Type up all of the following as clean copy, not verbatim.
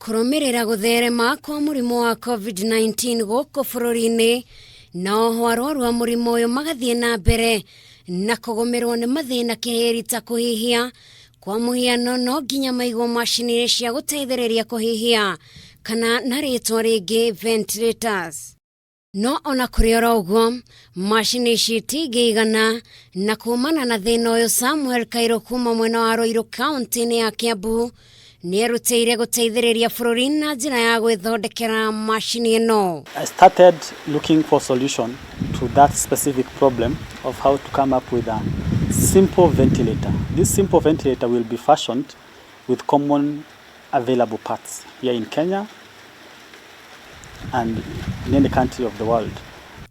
Kũrũmĩrĩra gũtherema kwa mũrimũ wa COVID-19 gũkũ bũrũri-inĩ, na oho arwaru a mũrimũ ũyũ magathiĩ na mbere na kũgũmĩrwo nĩ mathĩna kĩhĩri ta kũhihia. Kwa mũhiano, no nginya maigwo macini cia gũteithĩrĩria kũhihia kana na rĩtwa rĩngĩ ventilators. No ona kũrĩ oro ũguo, macini ici itingĩigana, na kumana na thĩna ũyũ Samuel Kairũ kuma mwena wa Ruiru kaunti-inĩ ya Kiambu nĩerutĩire gũteithĩrĩria bũrũri na njĩra ya gwĩthondekera macini ĩno. I started looking for solution to that specific problem of how to come up with a simple ventilator. This simple ventilator will be fashioned with common available parts here in Kenya and in any country of the world.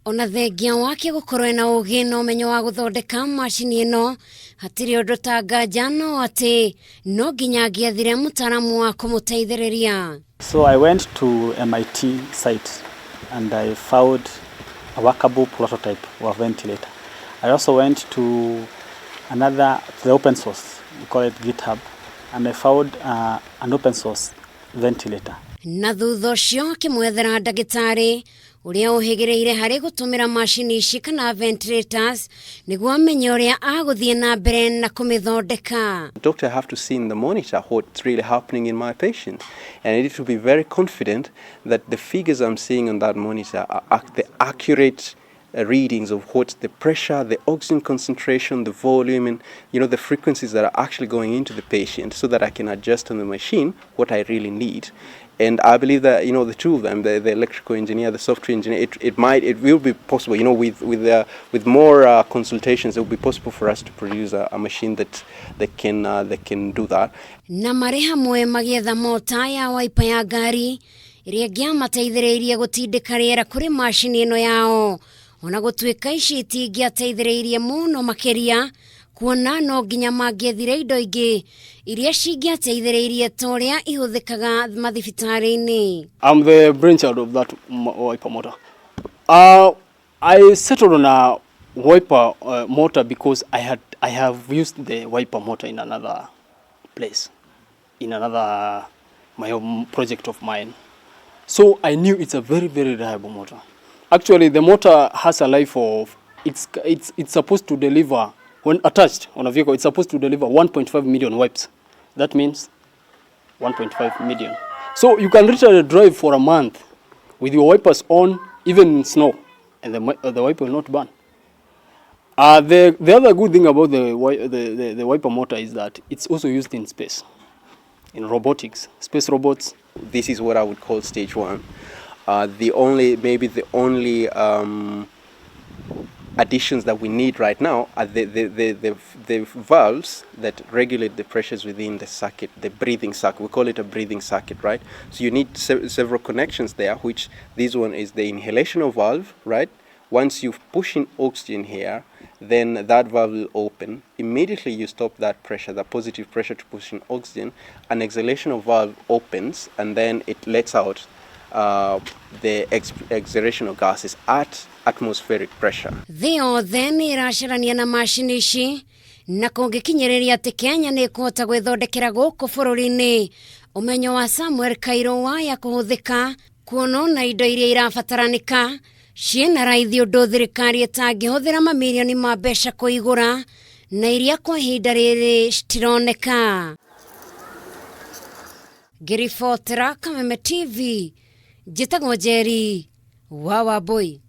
Ona thengia wake gũkorwo ena ũgĩ na ũmenyo wa gũthondeka macini ĩno, hatirĩ ũndũ ta nganja no atĩ no nginya angĩethire mũtaaramu wa kũmũteithĩrĩria. So I went to MIT site and I found a workable prototype of ventilator. I also went to another, to the open source, we call it GitHub, and I found an open source ventilator. Na thutha ũcio akĩmwethera ndagĩtarĩ ũrĩa ũhĩgĩrĩire harĩ gũtũmĩra macini ici kana ventilators nĩguo amenye ũrĩa agũthiĩ na mbere na kũmĩthondeka. Doctor have to see in the monitor what's really happening in my patient, and I need to be very confident that the figures I'm seeing on that monitor are the accurate readings of what the pressure, the oxygen concentration, the volume, and the frequencies that are actually going into the patient, so that I can adjust on the machine what I really need. And I believe that the two of them, the electrical engineer, the software engineer, it will be possible. With more consultations, it will be possible for us to produce a machine that can do that. Na marĩ hamwe magĩetha mota ya waipa ya ngari ĩrĩa ĩngĩamateithĩrĩirie gũtindĩka rĩera kũrĩ macini ĩno yao, ona gũtuĩka ici itingĩateithĩrĩirie mũno makĩria, kuona no nginya mangĩethire indo ingĩ iria cingĩateithĩrĩirie ta ũrĩa ihũthĩkaga mathibitarĩ-inĩ. I'm the brainchild of that wiper motor. I settled on a wiper motor because I have used the wiper motor in another place, in another my own project of mine. So I knew it's a very, very reliable motor. Actually, the motor has a life of it's supposed to deliver, when attached on a vehicle, it's supposed to deliver 1.5 million wipes. That means 1.5 million. So you can literally drive for a month with your wipers on, even in snow, and the wiper will not burn. The other good thing about the wiper motor is that it's also used in space, in robotics, space robots. This is what I would call stage one. The only, maybe the only additions that we need right now are the valves that regulate the pressures within the circuit, the breathing circuit. We call it a breathing circuit, right? So you need several connections there, which this one is the inhalational valve, right? Once you push in oxygen here, then that valve will open. Immediately you stop that pressure, the positive pressure to push in oxygen, an exhalational valve opens, and then it lets out the exhalational gases at atmospheric pressure. Thĩ yothe nĩ ĩracarania na macini ici, na kũngĩkinyĩrĩria atĩ Kenya nĩ ĩkũhota gwĩthondekera gũkũ bũrũri-inĩ, ũmenyo wa Samuel Kairũ waya kũhũthĩka kuona ona indo iria irabataranĩka ciĩna raithi, ũndũ thirikari ĩtangĩhũthĩra mamirioni ma mbeca kũigũra na iria kwa ihinda rĩrĩ citironeka. Ngĩribotera Kameme TV, njĩtagwo Njeri wa Wambui.